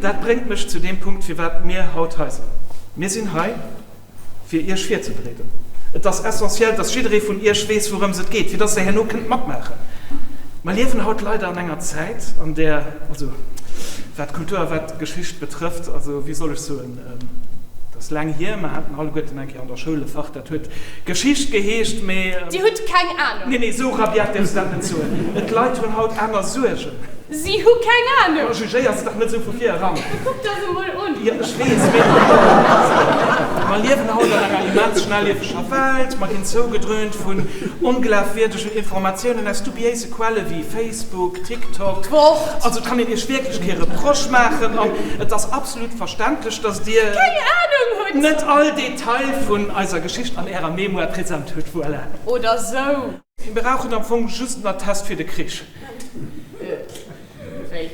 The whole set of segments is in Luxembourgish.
Dat bréngt mech zu deem Punkt, firwat mir haut hei sinn. Mir sinn hei, fir Iech virzebereeden. Et ass essentiell, dass jidderee vun Iech weess, wourëms et geet, fir dass Der herno kënnt matmaachen. Mer liewen haut leider an enger Zäit, an där, also wat d'Kultur a wat d'Geschicht betrëfft, also wéi soll ech soen, et ass laang hier, mer haten alleguerten eng Kéier an der Schoul e Fach, dat huet Geschicht geheescht, mee. Dir hutt keng Anung. Nee, nee, esou rabiat däerfs de dat net soen. Et Leit hunn haut aner Suergen. Si hu keng Anung! Ma jugéier se dach net esou vu vir eran. Kuck der se mol un. Jo, ech weess, mee mer liewen haut an enger immens schnellieweger Welt. Mer ginn zougedröhnt vun onglafwierdegen Informatiounen aus dubiéise Quelle wéi Facebook, TikTok. D'Wort. Also et kann een iech wierklech kee Reproche maachen an et ass absolut verständlech, dass dir. Keng Anung hutt! Net all Detail vun eiser Geschicht an ärer Mémoire present hutt. Voilà. Oder sou. Mir brauchen am Fong just en Attest fir de Krich. Wéi?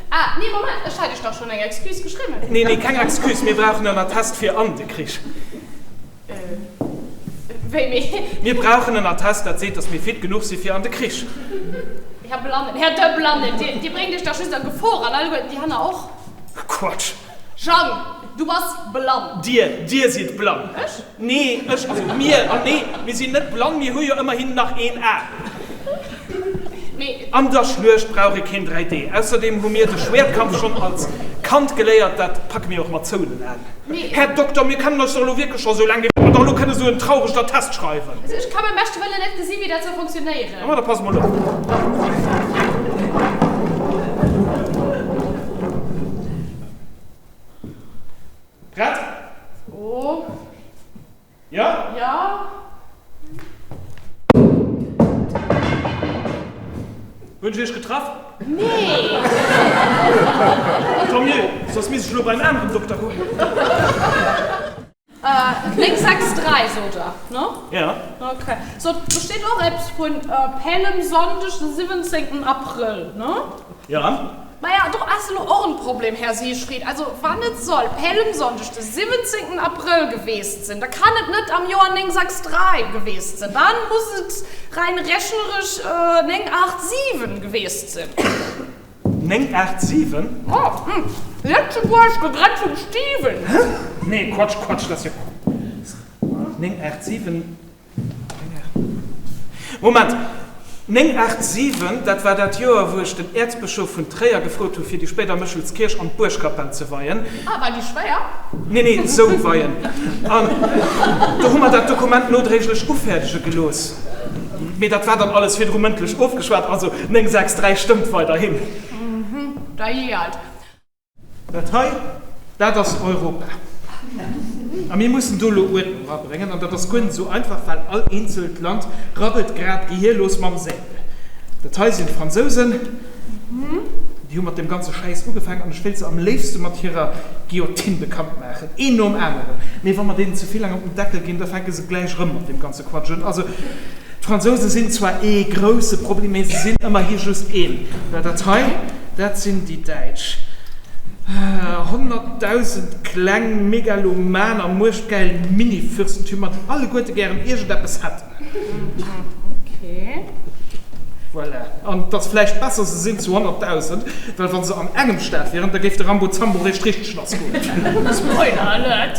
Ah, nee, Moment, ech hat Iech dach schonn eng Excuse geschriwwen. Nee, nee, keng Excuse, mir brauchen en Attest fir an de Krich. Wéi, mee. Mir brauchen en Attest, dat seet, dass mir fit genuch si fir an de Krich. Här Blannen, Här de Blannen, Dir, Dir bréngt Iech dach just a Gefor an alleguerten déi hanner och. Quatsch! Jang, du bass blann. Dir, Dir sidd blann. Ech? Nee, ech, also mir, an nee, mir sinn net blann, mir hu jo ëmmerhin nach een A. Mee. An der Schluecht brauch ee keen 3D. Ausserdeem hu mir de Schwäertkampf schonn als Kand geléiert, dat packe mir och mat zouenen Aen. Mee. Här Dokter, mir kennen eis doch elo wierklech scho sou laang, wéi mer doch elo kënne sou en trauregt Attest schreiwen. Also ech ka beim beschte Wëllen net gesi wéi dat soll funktionéieren. Ma da pass mol op. Prett? Oh. Ja? Ja. Hunn ech iech getraff? Nee! Tant mieux, soss misst ech elo bei en aneren Dokter goen. 963 sot der, ne? Ja. Ok. So, do steet och eppes vun Pällemsonndeg, de 17. Aprëll, ne? Ja. Maja, do ass elo och en Problem, Här Siegfried. Also, wann et soll Pällemsonndeg, de 17. Aprëll geweest sinn, da kann et net am Joer 963 geweest sinn. Dann muss et rein rechneresch 987 geweest sinn. 987? Oh, Lëtzebuerg, gegrënnt vum Steven. Hä? Nee, Quatsch, Quatsch, dat ass jo 987, Moment, 987, dat war dat Joer, wou ech den Äerzbëschof vun Tréier gefrot hu fir déi spéider Méchelskierch an d'Buergkapell ze weien. Ah, war déi schwéier? Nee, nee, sou weien. An do hu mer dat Dokument nodréiglech ufäerdege gelooss. Mee dat war dann alles virdru mëndlech ofgeschwat, also 963 stëmmt weiderhin. Mhm, da jee alt. Dat hei, dat ass Europa. A mir mussen do elo Uerdnung erabréngen. An dat ass guer net esou einfach, well all eenzelt Land rabbelt grad gehierlos mam Säbel. Dat hei sinn d'Fransousen. Déi hu mat deem ganze Schäiss ugefaangen an ech wéilt se am léifste mat hirer Guillotine bekannt maachen, een nom aneren. Mee wa mer deenen ze vill eng op den Deckel ginn, da fänke se gläich erëm mat deem ganze Quatsch un. Also, d'Fransouse sinn zwar ee grousse Problem, mee se sinn ëmmerhi just een. Well dat hei, dat sinn déi Däitsch. 100.000 kleng, megaloman a muechtgäil Mini-Fürstentümer, déi alleguerte gären iergendeppes hätten. Voilà. An et ass vläicht besser, se sinn zu 100.000, well wa se an engem Staat wieren, da géif de Rambo Zambo réischt richteg lassgoen. Spoiler Alert!